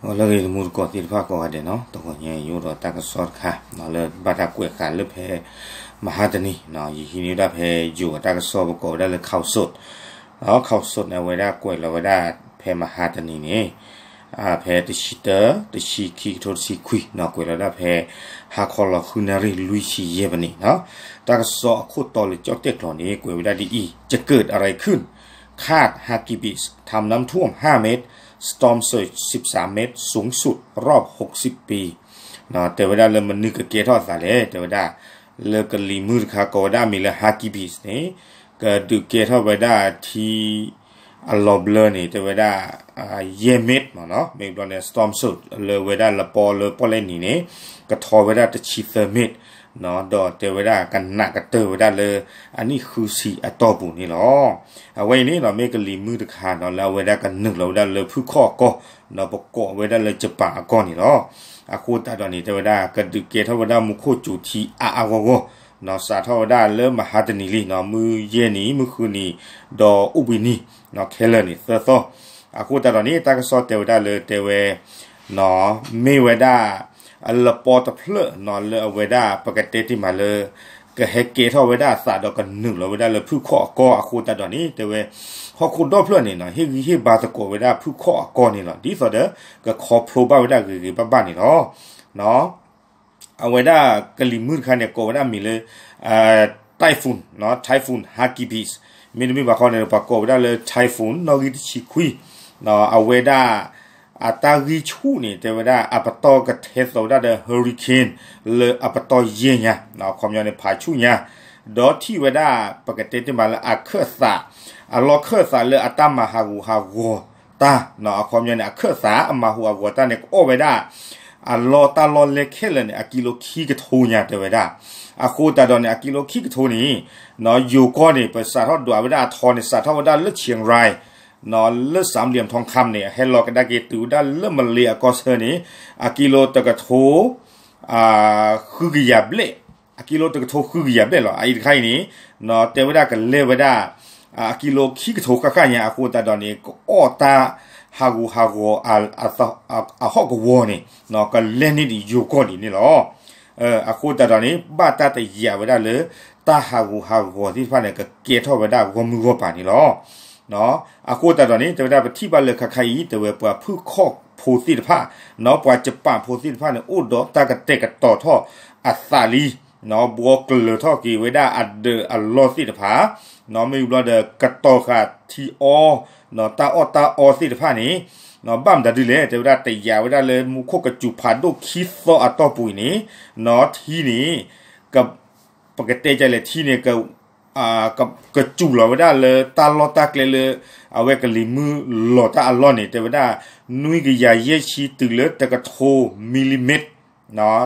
ဂီၤလၢအဂ့ၤ တံၤသကိးသ့ၣ်တဖၣ်ကိးဂၤဒဲးနီၤ, တဂီၤညါယအိၣ်ဒီးတၢ်ကစီၣ်တခါ လၢဘၣ်တၢ်ကွဲးဃာ်လၢဖဲ မဟါတနံၤနီၤ, ယဟံးန့ၢ်ဝဲဒၣ်ဖဲယိၤအတၢ်ကစီၣ် ပကိးဝဲဒၣ်လၢ ข่าวสด နီၤ, ข่าวสด န့ၣ် အဝဲဒၣ်ကွဲးလီၤဝဲဒၣ်ဖဲမဟါတနံၤန့ၣ် ဖဲတဆံတၢ တဆံခံ ကထိတဆံခွံနီၤ, ကွဲးလီၤဝဲဒၣ်ဖဲ ဟါခီလီၤဃုနၣ်ရံၣ်လွံၢ်ဆံယဲၢ်မံးနံးနီၤ. တၢ်ကစီၣ်အခိၣ်တီလၢကၠီၣ်တဲၣ်ကျိာ်န့ၣ် ကွဲးဝဲဒၣ်ဒ်အံၤ, จะเกิดอะไรขึ้น คาด ฮากิบิส ทำน้ำท่วมห้าเมตร storm surge สิบสามเมตร สูงสุดรอบหกสิบปี တဲဝဲဒၣ်လၢမနုၤကကဲထီၣ်အသးလဲၣ်, တဲဝဲဒၣ် လၢကလံၤမုၢ်တခါကိးဝဲဒၣ်အမံၤလၢ ฮากิบิส န့ၣ် ကဒုးကဲထီၣ်ဝဲဒၣ်ထံ အလီၤဘျၢန့ၣ် တဲဝဲဒၣ် ယဲၢ်မ့ၢ်မ့ၢ်နီၤ, မ့ၢ်ဘျီန့ၣ် storm surge လၢဝဲဒၣ်လပီလၢပီၣ်လဲၣ်နံၤန့ၣ် ကထီဝဲဒၣ်တဆံသၢမ့ၢ်, ဒီးတဲဝဲဒၣ်ကနးကတၢၢ်ဝဲဒၣ်လၢ အနံၣ်ဃုဆံအတီၢ်ပူၤန့ၣ်လီၤ. အဝဲအံၤန့ၣ်နီၤ မ့ၢ်ကလံၤမုၢ်တခါနီၤ လၢအဝဲဒၣ်ကနုာ်လီၤဝဲဒၣ်လၢဖုၣ်ခီၣ်အကီၢ်နီၤ, ပကိးဝဲဒၣ်လၢ ယပၣ်အကီၢ်န့ၣ်လီၤ. အဃိသတးဒီးန့ၣ် တဲဝဲဒၣ်ကဒုးကဲထီၣ်ဝဲဒၣ်မူခိၣ်စူၤထံအါအါဂီၢ်ဂီၢ်နီၤ, စးထီၣ်ဝဲဒၣ်လၢမဟါတနံၤလံနီၤ, မုၢ်ယဲၢ်နံၤ မုၢ်ဃုနံၤ ဒီးအိၣ်ဘှံးနံၤနီၤ, ခဲလၢာ်န့ၣ်သၢသီ. အဃိသတးဒီးန့ၣ် တၢ်ကစီၣ်တဲဝဲဒၣ်လၢတဲဝဲ မ့ၢ်ဝဲဒၣ် အလပီတဖျၢၣ်နီၤ လၢအဝဲဒၣ် ပကတဲတ့ၢ်မးလၢ ကဟဲကဲထီၣ်ဝဲဒၣ်အသးဒီးကနုာ်လီၤဝဲဒၣ်လၢဖုၣ်ခီၣ်အကီၢ်အဃိသတးဒီးန့ၣ် တဲဝဲ ဟီၣ်ခိၣ်ဒီဖျၢၣ်န့ၣ်နီၤ ဟ့ၣ်ဂံၢ်ဟ့ၣ်ဘါသကိးဝဲဒၣ်ဖုၣ်ခီၣ်အကီၢ်န့ၣ်လီၤ. ဒ်သိးဒီး ကခီဖျိဘၣ်ဝဲဒၣ်ဂ့ၤဂ့ၤဘၣ်ဘၣ်န့ၣ်လီၤ. အဝဲဒၣ်ကလံၤမုၢ်တခါန့ၣ် ကိးဝဲဒၣ်မံၤလၢ typhoon နီၤ, typhoon Hagibis မ့တမ့ၢ်ဘၣ်ဃီန့ၣ် ပှၤကိးဝဲဒၣ်လၢ typhoon နီၣ်ဂံၢ်တဆံခွံ, အဝဲဒၣ် အတၢ်ဂံၢ်ဆူၣ်န့ၣ် တဲဝဲဒၣ် အပတီၢ်ကထဲသိးဝဲဒၣ်ဒီး hurricane လၢအပတီၢ်ယဲၢ်ညါ, အခီပညီန့ၣ် ဖးဆူၣ်ညါ, ဒီးထံၣ်ဝဲဒၣ် ပကတဲတ့ၢ်မးလၢအခၢၣ်သး, အလီၢ်ခၢၣ်သးလၢအတၢ်မၤဟးဂူာ်ဟးဂီၤတၢ်, အခီပညီန့ၣ် အခၢၣ်သးအမၤဟးဂူာ်ဟးဂီၤတၢ်န့ၣ် ကအီၣ်ဝဲဒၣ် အလီၢ်တၢ်လီၢ်လဲခဲလၢာ်န့ၣ် အကံလိခံကထိညါတဲဝဲဒၣ်. အဃိသတးဒီးန့ၣ် အကံလိခံကထိန့ၣ် ယိၤကီၢ်န့ၣ် ပစးထီၣ်ဒွးဝဲဒၣ်အထီန့ၣ် စးထီၣ်ဝဲဒၣ်လၢ เชียงราย လၢ สามเหลี่ยมทองคำ န့ၣ် ဟဲလီၤကဒါက့ၤတုၤဝဲဒၣ်လၢမလ့ၤအကီၢ်ဆၢန့ၣ် အကံလိတကထိ ဃုကယၤဘျဲၣ်, အကံလိတကထိဃုကယၤဘျဲၣ်လီၤ. အအံၤတခါအံၤန့ၣ် တဲဝဲဒၣ်ကလဲၤဝဲဒၣ် အကံလိခံကထိဃၣ်ဃၣ်ညါအဃိသတးဒီးန့ၣ် ကအီၣ်တၢ်ဟးဂူာ်ဟးဂီၤ အဟီၣ်ကဝီၤန့ၣ် ကလဲၤန့ၢ်ဒံးယိၤကီၢ်ဒံးန့ၣ်လီၤ. အဃိသတးဒီးန့ၣ် ဘၣ်တၢ်တယာ်ဝဲဒၣ်လၢ တၢ်ဟးဂူာ်ဟးဂီၤသ့ၣ်တဖၣ်န့ၣ် ကကဲထီၣ်ဝဲဒၣ်ဂီၢ်မုၢ်ဂီၢ်ပၤန့ၣ်လီၤ. အဃိသတးဒီးန့ၣ် တဲဝဲဒၣ်ပထံၣ်ဘၣ်လၢခါခါအံၤ တဲဝဲပှၤဖုၣ်ခီၣ်ဖိသ့ၣ်တဖၣ် နီၢ်ပှၤယပၣ်ဖိသ့ၣ်တဖၣ်န့ၣ် အိၣ်ဒီးတၢ်ကတဲာ်ကတီၤထီၣ်အသးလံ, ဘှီကလၢၤထီၣ်က့ၤဝဲဒၣ်အဒၢးအလီၢ်သ့ၣ်တဖၣ်, နီၢ်မ့ၢ်ဘျီဒီးကတီၤဃာ်ထံအီ နီၢ်တၢ်အီၣ်တၢ်အီသ့ၣ်တဖၣ်န့ၣ်, နီၢ်ဘၣ်မတၤဒ်လဲၣ် တဲဝဲဒၣ်တယာ်ဝဲဒၣ်လၢမူခိၣ်ကစူၤဖးဒိၣ်ခံသီအတီၢ်ပူၤအံၤန့ၣ်, နီၢ်ထံန့ၣ် ပကတဲကလဲၣ်ထံန့ၣ် ကစူၤလီၤဝဲဒၣ်လၢတၢ်လီၢ်တၢ်ကျဲလၢ အဝဲကလံၤမုၢ်လီၤတၢ်အလီၢ်န့ၣ် တဲဝဲဒၣ် နွံကယၤယဲၢ်ဆံတုၤလၢတကထိ millimeter,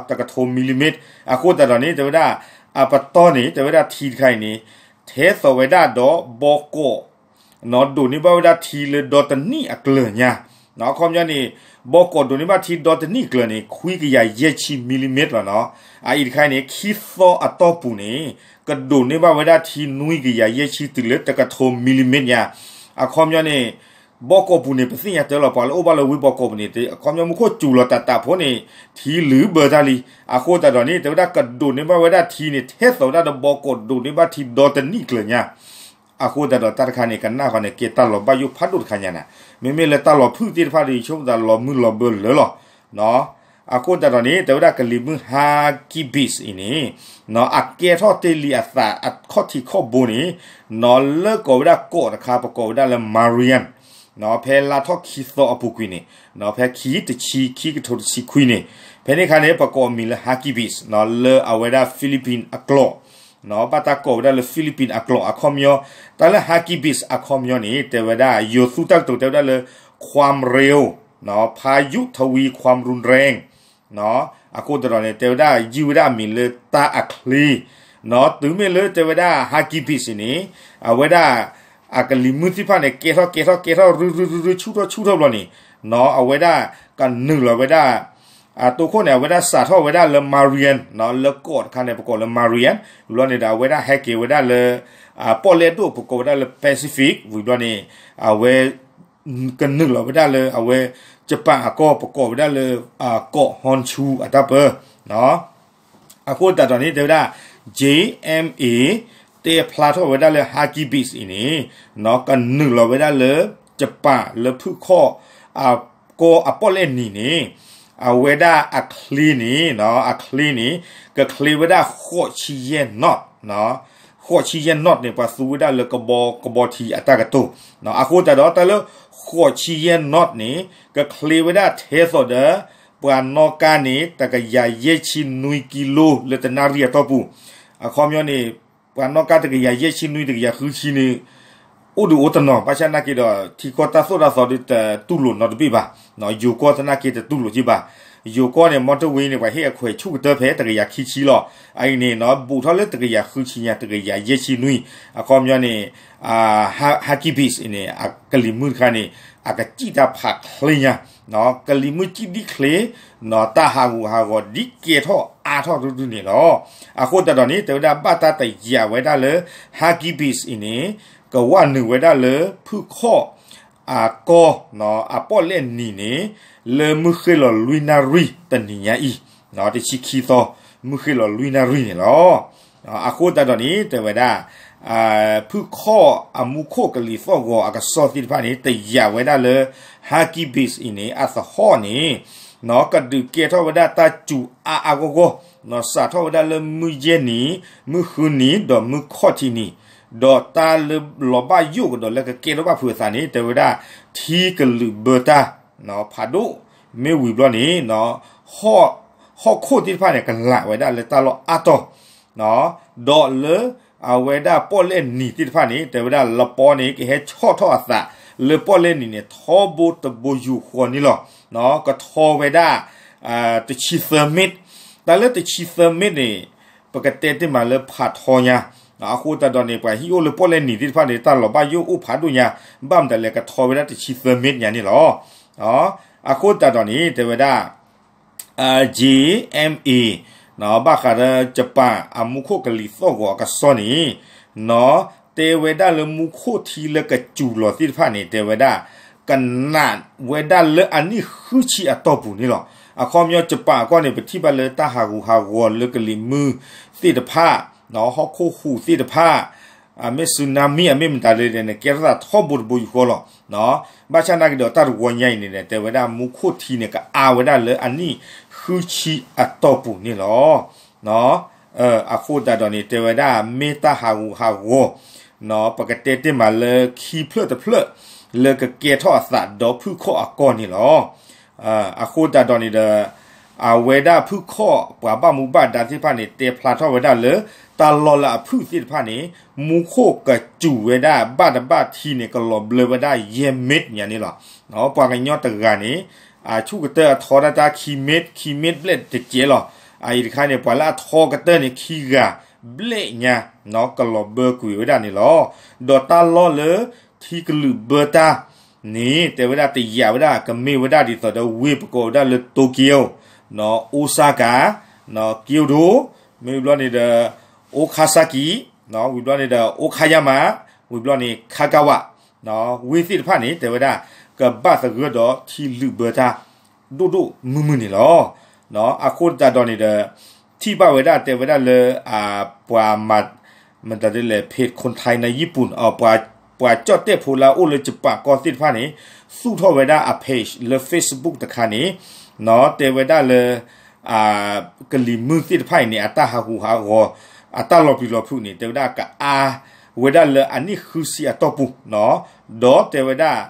တကထိ millimeter အဃိသတးဒီးန့ၣ် တဲဝဲဒၣ် အပတီၢ်န့ၣ် တဲဝဲဒၣ်ထံတခါအံၤန့ၣ် ထဲသိးဝဲဒၣ်ဒီးဘီကီး နီၢ်ဒိးန့ၢ်ဘၣ်ဝဲဒၣ်ထံလၢဒီတနံၣ်အကျၢၤညါ, အခီပညီန့ၣ် ဘီကီးဒိးန့ၢ်ဘၣ်ထံဒီတနံၣ်အကျၢၤန့ၣ် ခွံကယၤယဲၢ်ဆံ millimeter လီၤနီၢ်. အအံၤတခါအံၤန့ၣ် ခံသီအတီၢ်ပူၤန့ၣ် ကဒိးန့ၢ်ဘၣ်ဝဲဒၣ်ထံနွံကယၤယဲၢ်ဆံတုၤလၢတကထိ millimeter ညါ, အခီပညီန့ၣ် ဘီကီးပူၤန့ၣ် ပသ့ၣ်ညါတၢ်လီၤ ပှၤလၢအိၣ်ဘၣ်လၢဝ့ၢ်ဘီကီးပူၤန့ၣ် အခီပညီမူခိၣ်စူၤလီၤတၢ်တၢ်ဖိန့ၣ် ထံလုာ်ဘၢတၢ်လံ, အဃိသတးဒီးန့ၣ် တဲဝဲဒၣ်ကဒိးန့ၢ်ဘၣ်ဝဲဒၣ်ထံန့ၣ် ထဲသိးဝဲဒၣ်ဒီးဘီကီးဒိးန့ၢ်ဘၣ်ထံဒီတနံၣ်အကျၢၤညါ အဃိသတးဒီးတၢ်တခါန့ၣ် ကနၣ်ဃီန့ၣ် ကဲတၢ်လီၤဘၣ်ယိၣ်ဖးဒိၣ်တခါညါနၤ, မ့မ့ၢ်လၢတၢ်လီၤဖုၣ်သ့ၣ်တဖၣ်ဒီး ဆိကမိၣ်သးလီၤမုၢ်လီၤဘၢလၢာ်လီၤ. အဃိသတးဒီးန့ၣ် တဲဝဲဒၣ်ကလံၤမုၢ် Hagibis အံၤန့ၣ် နီၢ်အကဲထီၣ်တ့ၢ်လံအသးအခီၣ်ထံးခီၣ်ဘိန့ၣ် နီၢ်လၢကိးဝဲဒၣ်ကီးတခါ ပကိးဝဲဒၣ်လၢ Marian နီၢ်ဖဲလါထီၣ်ခံသီအပူၤကွံာ်န့ၣ် နီၢ်ဖဲခံတဆံခံကထိတဆံခွံန့ၣ် ဖဲန့ၣ်အခါန့ၣ် ပကိးအမံၤလၢ Hagibis နီၢ်လၢအဝဲဒၣ် Philippine အကျိာ် နီၢ်ဘၣ်တၢ်ကိးဝဲဒၣ်လၢ Philippine အကျိာ်အခီပညီ, တၢ်လၢ Hagibis အခီပညီန့ၣ် တဲဝဲဒၣ် ယိၤသူတၢ်ကတိၤတဲဝဲဒၣ်လၢ ความเร็ว နီၢ် พายุทวีความรุนแรง နီၢ် အဃိသတးဒီးန့ၣ် တဲဝဲဒၣ်ယုၢ်ဝဲဒၣ်အမံၤလၢတၢ်အချ့ နီၢ် တုၤမ့ၢ်လၢတဲဝဲဒၣ် Hagibis အံၤန့ၣ် အဝဲဒၣ် အကလံၤမုၢ်သ့ၣ်တဖၣ်န့ၣ် ကဲထီၣ်ကဲထီၣ်ကဲထီၣ် ရုရုရုရု ဆူၣ်ထီၣ်ဆူၣ်ထီၣ်ဘျီန့ၣ် နီၢ် အဝဲဒၣ်ကနုာ်လီၤဝဲဒၣ် အတိခိၣ်န့ၣ် အဝဲဒၣ်စးထီၣ်ဝဲဒၣ်လၢ Marian နီၢ် လၢကီးတခါန့ၣ် ပကိးလၢ Marian ဝံၤဘျီန့ၣ်ဒီး အဝဲဒၣ်ဟဲက့ၤဝဲဒၣ်လၢ ပီၣ်လဲၣ်ဒိၣ် ပကိးဝဲဒၣ်လၢ Pacific ဝံၤဘျီန့ၣ် အဝဲ ကနုာ်လီၤဝဲဒၣ်လၢအဝဲ ယပၣ်အကီၢ် ပကိးဝဲဒၣ်လၢ ကီၢ် Honshu အတၢ်ပၢ အဃိသတးဒီးန့ၣ် တဲဝဲဒၣ် J M A တဲဖျါထီၣ်ဝဲဒၣ်လၢ Hagi Base အံၤန့ၣ် ကနုာ်လီၤဝဲဒၣ်လၢ ယပၣ်လၢဖုၣ်ခီၣ် ကီၢ်အပီၣ်လဲၣ်နံၤန့ၣ် အဝဲဒၣ်အချ့န့ၣ် အချ့န့ၣ် ကချ့ဝဲဒၣ်ဃိးဆံယဲၢ် knot ဃိးဆံယဲၢ် knot န့ၣ် ပှၤသူဝဲဒၣ်လၢကဘီ ကဘီထံအတၢ်ကတိၤ အဃိသတးဒီးတၢ်လၢ ဃိးဆံယဲၢ် knot န့ၣ် ကချ့ဝဲဒၣ်ထဲသိးဒီး ပှၤနီၣ်ကါန့ၣ် တကယၤယဲၢ်ဆံနွံကံလိလၢတနၣ်ရံၣ်အတီၢ်ပူၤ အခီပညီန့ၣ် ပှၤနီၣ်ကါတကယၤယဲၢ်ဆံနွံ တကယၤဃုဆံန့ၣ် အိၣ်ဒုးအိၣ်တနီၤ ဘၣ်ဆၣ်သနာ်က့ဒီး ထံကီၢ်တၢ်သိၣ်တၢ်သီဒုးတတူၢ်လိာ်နီတဘ့ၣ်ဘၣ်, ယိၤကီၢ်သနာ်က့တတူၢ်လိာ်က့ၤဘၣ်, ယိၤကီၢ်န့ၣ် motorway န့ၣ် ပှၤဟ့ၣ်အခွဲးဆူၣ်ကတၢၢ်ဖဲတကယၤခံဆံလီၤ, အအံၤန့ၣ် ဘူးထီၣ်လၢတကယၤဃုဆံညါ တကယၤယဲၢ်ဆံနွံ, အခီပညီန့ၣ် Hagi Base န့ၣ် ကလံၤမုၢ်တခါန့ၣ် အကစံၣ်တၢ်ဖးချ့ညါ ကလံၤမုၢ်စံၣ်ဒ်ချ့ တၢ်ဟးဂူာ်ဟးဂီၤဒ်ကဲထီၣ်အါထီၣ်ဒုဒုန့ၣ်လီၤ. အဃိသတးဒီးန့ၣ် တဲဝဲဒၣ်ဘၣ်တၢ်တယာ်ဝဲဒၣ်လၢ Hagi Base အံၤန့ၣ် ကဝဲနုာ်ဝဲဒၣ်လၢဖုၣ်ခီၣ် အကီၢ် အပီၣ်လဲၣ်နံၤန့ၣ် လၢမုၢ်ဃ့ၢ်လီၤလွံၢ်နၣ်ရံၣ်တနံၤညါအံၤ, တဆံခံသီ မုၢ်ဃ့ၢ်လီၤလွံၢ်နၣ်ရံၣ်န့ၣ်လီၤ. အဃိသတးဒီးန့ၣ် တဲဝဲဒၣ် ဖုၣ်ခီၣ်အမူခိၣ်ကလံၤသီၣ်ဂီၤအကစီၣ်သ့ၣ်တဖၣ်န့ၣ် တယာ်ဝဲဒၣ်လၢ Hagi Base အံၤန့ၣ် အသဟီၣ်န့ၣ် ကဒုးကဲထီၣ်ဝဲဒၣ်တၢ်စူၤအါအါဂီၢ်ဂီၢ်, စးထီၣ်ဝဲဒၣ်လၢမုၢ်ယဲၢ်နံၤ, မုၢ်ဃုနံၤ ဒီးမုၢ်ခီၣ်ထံးနံၤ, ဒီးတၢ်လၢလီၤဘၣ်ယိၣ်ကဒီးလၢကကဲထီၣ်ဘၣ်ဖုးအသးန့ၣ် တဲဝဲဒၣ် ထံကလုာ်ဘၢတၢ် ဖးဒိၣ် မ့ၢ်ဝံၤဘျီန့ၣ် ဟီၣ်ခိၣ်သ့ၣ်တဖၣ်န့ၣ် ကလးဝဲဒၣ်လၢတၢ်လီၢ်အါတီၢ် ဒီးလၢအဝဲဒၣ်ပီၣ်လဲၣ်နံၤသ့ၣ်တဖၣ်န့ၣ် တဲဝဲဒၣ်လပီန့ၣ် ကဟဲဆီၣ်ထီၣ်အသးလၢပီၣ်လဲၣ်နံၤန့ၣ် ထီဘိတဘိယူၢ်ဃီန့ၣ်လီၤ. ကထီဝဲဒၣ် တဆံသၢမ့ၣ်, တၢ်လၢတဆံသၢမ့ၣ်န့ၣ် ပကတဲတ့ၢ်မးလၢဖးထီညါ, အဃိသတးဒီးန့ၣ် ပှၤဟံၣ်အိၣ်လၢပီၣ်လဲၣ်နံၤသ့ၣ်တဖၣ်န့ၣ် တၢ်လီၤဘၣ်ယိၣ်အိၣ်ဖးဒိၣ်ညါ, ဘၣ်မတၤလဲၣ် ကထီဝဲဒၣ်တဆံသၢမ့ၣ်ညါန့ၣ်လီၤ. အဃိသတးဒီးန့ၣ် တဲဝဲဒၣ် J M A ဘၣ်ဃးဒီး ယပၣ်အမူခိၣ်ကလံၤသီၣ်ဂီၤအကစီၣ်န့ၣ် တဲဝဲဒၣ်လၢမူခိၣ်ထံလၢကစူၤလီၤသ့ၣ်တဖၣ်န့ၣ် တဲဝဲဒၣ် ကနးဝဲဒၣ်လၢအနံၣ်ဃုဆံအတီၢ်ပူၤန့ၣ်လီၤ. အခီပညီ ယပၣ်အကီၢ်န့ၣ် ပထံၣ်ဘၣ်လၢတၢ်ဟးဂူာ်ဟးဂီၤလၢကလံၤမုၢ်သ့ၣ်တဖၣ် ဟီၣ်ခိၣ်ဟူးသ့ၣ်တဖၣ် အမ့ၢ် tsunami အမ့ၢ်မတၤလဲၣ်န့ၣ် ကဲထီၣ်သးထီဘိတဘိယူၢ်ဃီလီၤ. ဘၣ်ဆၣ်သနာ်က့ဒီး တၢ်တဝီညါအံၤန့ၣ် တဲဝဲဒၣ်မူခိၣ်ထံန့ၣ် ကအါဝဲဒၣ်လၢအနံၣ်ဃုဆံအတီၢ်ပူၤန့ၣ်လီၤ. အဃိသတးဒီးန့ၣ် တဲဝဲဒၣ်မ့ၢ်တၢ်ဟးဂူာ်ဟးဂီၤ ပကတဲတ့ၢ်မးလၢခံဖျၢၣ်တဖျၢၣ် လၢကကဲထီၣ်အသးဒီးဖုၣ်ခီၣ်အကီၢ်န့ၣ်လီၤ. အဃိသတးဒီးန့ၣ်ဒီး အဝဲဒၣ်ဖုၣ်ခီၣ်ပှၤဘၣ်မူဘၣ်ဒါသ့ၣ်တဖၣ်န့ၣ် တဲဖျါထီၣ်ဝဲဒၣ်လၢ တၢ်လီၢ်လၢအဖုၣ်သ့ၣ်တဖၣ်န့ၣ် မူခိၣ်ကစူၤဝဲဒၣ်ဘၣ်တဘၣ်ထံန့ၣ် ကလီၤဘျၢဝဲဒၣ်ယဲၢ်မ့ၣ်ညါန့ၣ်လီၤ. ပှၤကညီတဂၤန့ၣ် အဆူၣ်ကတၢၢ်အထီဒၣ်တၢ်ခံမ့ၣ် ခံမ့ၣ်ဘျဲၣ်တကဲးလီၤ. အအံၤတခါန့ၣ် ပှၤလၢအထီကတၢၢ်န့ၣ် ခံဂၤဘျဲၣ်ညါ ကလီၤဘၢကွံာ်ဝဲဒၣ်န့ၣ်လီၤ. ဒီးတၢ်လီၢ်လၢထံကလုာ်ဘၢတၢ်န့ၣ် တဲဝဲဒၣ်တယာ်ဝဲဒၣ် ကမ့ၢ်ဝဲဒၣ်ဒ်သိးဒီးဝ့ၢ်ပကိးဝဲဒၣ်လၢ Tokyo, Osaka, Kyoto, မ့ၢ်ဝံၤဘျီန့ၣ်ဒီး Okazaki, ဝံၤဘျီန့ၣ်ဒီး Okayama, ဝံၤဘျီန့ၣ် Kagawa, ဝ့ၢ်သ့ၣ်တဖၣ်န့ၣ် တဲဝဲဒၣ် ကဘၣ်သဂၢၢ်ဒီးထံလုာ်ဘၢတၢ် ဒိၣ်ဒိၣ်မုၢ်မုၢ်န့ၣ်လီၤ. အဃိသတးဒီးန့ၣ်ဒီး ထံၣ်ဘၣ်ဝဲဒၣ်တဲဝဲဒၣ်လၢ ပှၤမၤ မတၤဒ်လဲၣ် เพจคนไทยในญี่ปุ่น ပှၤ ပှၤကၠီၣ်တဲၣ်ဖိလၢအအိၣ်လၢယပၣ်ကီၢ်သ့ၣ်တဖၣ်န့ၣ် သူၣ်ထီၣ်ဝဲဒၣ်အ page လၢ Facebook တခါန့ၣ် တဲဝဲဒၣ်လၢ ကလံၤမုၢ်သ့ၣ်တဖၣ်အံၤန့ၣ် အတၢ်ဟးဂူာ်ဟးဂီၤ အတၢ်လီၤပျံၤလီၤဖုးန့ၣ် တဲဝဲဒၣ်ကအါဝဲဒၣ်လၢအနံၣ်ဃုဆံအတီၢ်ပူၤ, ဒီးတဲဝဲဒၣ်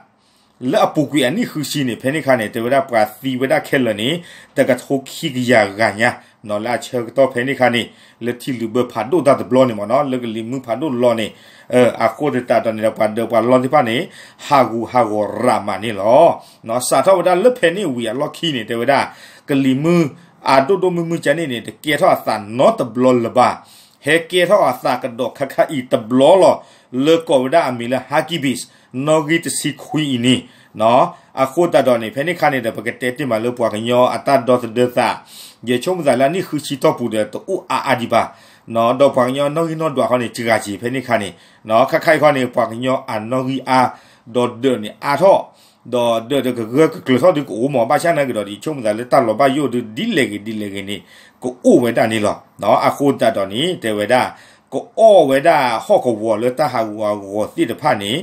လၢအပူၤကွံာ်အနံၣ်ဃုဆံန့ၣ် ဖဲန့ၣ်ခါန့ၣ် တဲဝဲဒၣ်ပှၤသံဝဲဒၣ်ခဲလၢာ်န့ၣ် တကထိခံကယၤဂၤညါ, လၢအဆၢကတီၢ်ဖဲန့ၣ်ခါန့ၣ် လၢထံလုာ်ဘၢဖးဒိၣ်တၢ်တဘျီန့ၣ်မ့ၢ်နီၤ လၢကလံၤမုၢ်ဖးဒိၣ်လီၤန့ၣ်, အဃိသတးဒီးန့ၣ်ဒီး ပှၤဒၢးပှၤလီသ့ၣ်တဖၣ်န့ၣ် ဟးဂူာ်ဟးဂီၤရးမးန့ၣ်လီၤ. စးထီၣ်ဝဲဒၣ်လၢဖဲန့ၣ်ဝံၤအလီၢ်ခံန့ၣ် တဲဝဲဒၣ် ကလံၤမုၢ်အဒိၣ်ဒိၣ်မုၢ်မုၢ်ကန့ၣ်န့ၣ် တကဲထီၣ်အသးနီတဘျီလၢၤဘၣ်. ဟဲကဲထီၣ်အသးကဒီးခါခါအံၤတဘျီလီၤ လၢကိးဝဲဒၣ်အမံၤလၢ Hagi Base နီၣ်ဂံၢ်တဆံခွံအံၤန့ၣ်, အဃိသတးဒီးန့ၣ် ဖဲန့ၣ်ခါန့ၣ်ဒီး ပကတဲတ့ၢ်မးလၢပှၤကညီအတၢ်ဒီသဒၢသး, ယဆိကမိၣ်သးလၢအနံၣ်ဃုဆံတီၢ်ပူၤဒီး တအိၣ်အါအါဒံးဘၣ်, ဒီးပှၤကညီနီၣ်ဂံၢ်နီၣ်ဒွးခီန့ၣ် စှၤက့ၤဖဲန့ၣ်ခါန့ၣ်, ခါခါအံၤခီန့ၣ် ပှၤကညီအနီၣ်ဂံၢ်အါ ဒီးဒၢးန့ၣ်အါထီၣ် ဒီးဒၢးဒီးကဂၢၢ်ကကျၢၤထီၣ်ဒုးကအိၣ်မး ဘၣ်ဆၣ်နာ်က့ဒီး ယဆိကမိၣ်သးလၢတၢ်လီၤဘၣ်ယိၣ်ဒုး ဒ်လဲၣ်ဂ့ၤဒ်လဲၣ်ဂ့ၤန့ၣ် ကအိၣ်ဝဲဒၣ်န့ၣ်လီၤ. အဃိသတးဒီးန့ၣ် တဲဝဲဒၣ် ကအီၣ်ဝဲဒၣ်ဟီၣ်ကဝီၤလၢတၢ်ဟးဂူာ်ဟးဂီၤသ့ၣ်တဖၣ်န့ၣ်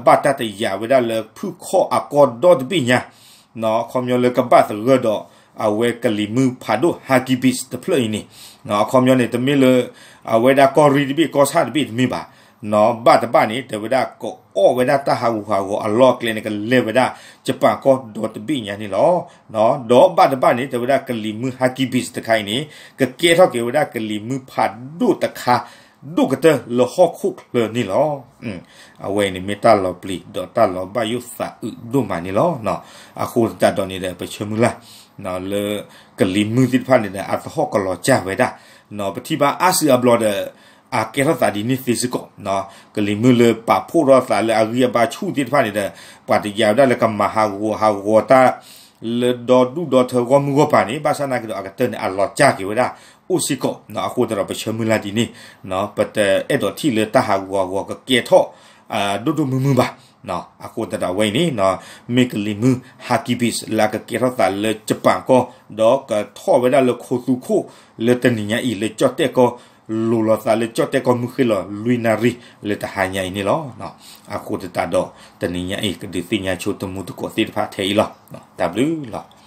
ဘၣ်တၢ်တယာ်ဝဲဒၣ်လၢဖုၣ်ခီၣ်အကီၢ်ဒီတဘ့ၣ်ညါ ခီပညီလၢကဘၣ်သဂၢၢ်ဒီး အဝဲကလံၤမုၢ်ဖးဒိၣ် Huggies တဖျၢၣ်အံၤန့ၣ် အခီပညီန့ၣ် တမ့ၢ်လၢ အဝဲဒၣ်ကီၢ်ရ့ၣ်တဘ့ၣ် ကီၢ်ဆၣ်တဘ့ၣ်တမ့ၢ်ဘၣ် ဘၣ်တဘၣ်န့ၣ် တဲဝဲဒၣ်ကအီၣ်ဝဲဒၣ်တၢ်ဟးဂူာ်ဟးဂီၤအလီၢ်အကျဲန့ၣ် ကလဲၤဝဲဒၣ် ယပၣ်ကီၢ်ဒီတဘ့ၣ်ညါန့ၣ်လီၤ. ဒီးဘၣ်တဘၣ်န့ၣ် တဲဝဲဒၣ်ကလံၤမုၢ် Huggies တခါအံၤန့ၣ် ကကဲထီၣ်က့ၤဝဲဒၣ်ကလံၤမုၢ်ဖးဒိၣ်တခါ ဒိၣ်ကတၢၢ်လၢဟီၣ်ခိၣ်ချၢန့ၣ်လီၤ. အဝဲအံၤန့ၣ်မ့ၢ်တၢ်လီၤပျံၤဒီးတၢ်လီၤဘၣ်ယိၣ်သးအုးဒိၣ်မးန့ၣ်လီၤ. အဃိသတးဒီးန့ၣ်ဒီး ပဆၢမုၢ်လၢ် လၢကလံၤမုၢ်သ့ၣ်တဖၣ်န့ၣ်ဒီး အသဟီၣ်ကလီၤစၢ်ဝဲဒၣ် ပထံၣ်ဘၣ်အါစုအါဘျီဒီး အကဲထီၣ်သးဒ်န့ၣ်သ့စ့ၢ်ကီး ကလံၤမုၢ်လၢပာ်ဖှိၣ်ထီၣ်သးလၢအဂံၢ်အဘါဆူၣ်သ့ၣ်တဖၣ်န့ၣ်ဒီး ပှၤတယာ်ဝဲဒၣ်လၢကမၤဟးဂီၤဟးဂီၤတၢ် လၢဒီဒူၣ်ဒီထၢဂီၢ်မုၢ်ဂီၢ်ပၤန့ၣ် ဘၣ်ဆၣ်နာ်က့ဒီး အကတၢၢ်န့ၣ် အလီၤစၢ်က့ၤဝဲဒၣ်အိၣ်စ့ၢ်ကီး. အဃိသတးဒီးပဆၢမုၢ်လၢ်ဒ်န့ၣ် ပတအဲၣ်ဒိးထံၣ်လၢတၢ်ဟးဂူာ်ဟးဂီၤကကဲထီၣ် ဒိၣ်ဒိၣ်မုၢ်မုၢ်ဘၣ်. အဃိသတးဒီးအဝဲအံၤန့ၣ် မ့ၢ်ကလံၤမုၢ် Huggies လၢအကကဲထီၣ်သးလၢယပၣ်ကီၢ် ဒီးကထီၣ်ဝဲဒၣ်လၢခိသူခိၣ်လၢတနံၤညါအံၤ လၢကၠီၣ်တဲၣ်ကီၢ် လိၤလီၤသးလၢကၠီၣ်တဲၣ်ကီၢ်မုၢ်ဃ့ၢ်လီၤလွံၢ်နၣ်ရံၣ်လၢတဟါညါအံၤန့ၣ်လီၤ. အဃိသတးဒီး တနံၤညါအံၤ ကဒုးသ့ၣ်ညါဆိတမူသကိးသ့ၣ်တဖၣ်ထဲအံၤလီၤ. တၢ်ဘျုးလီၤ.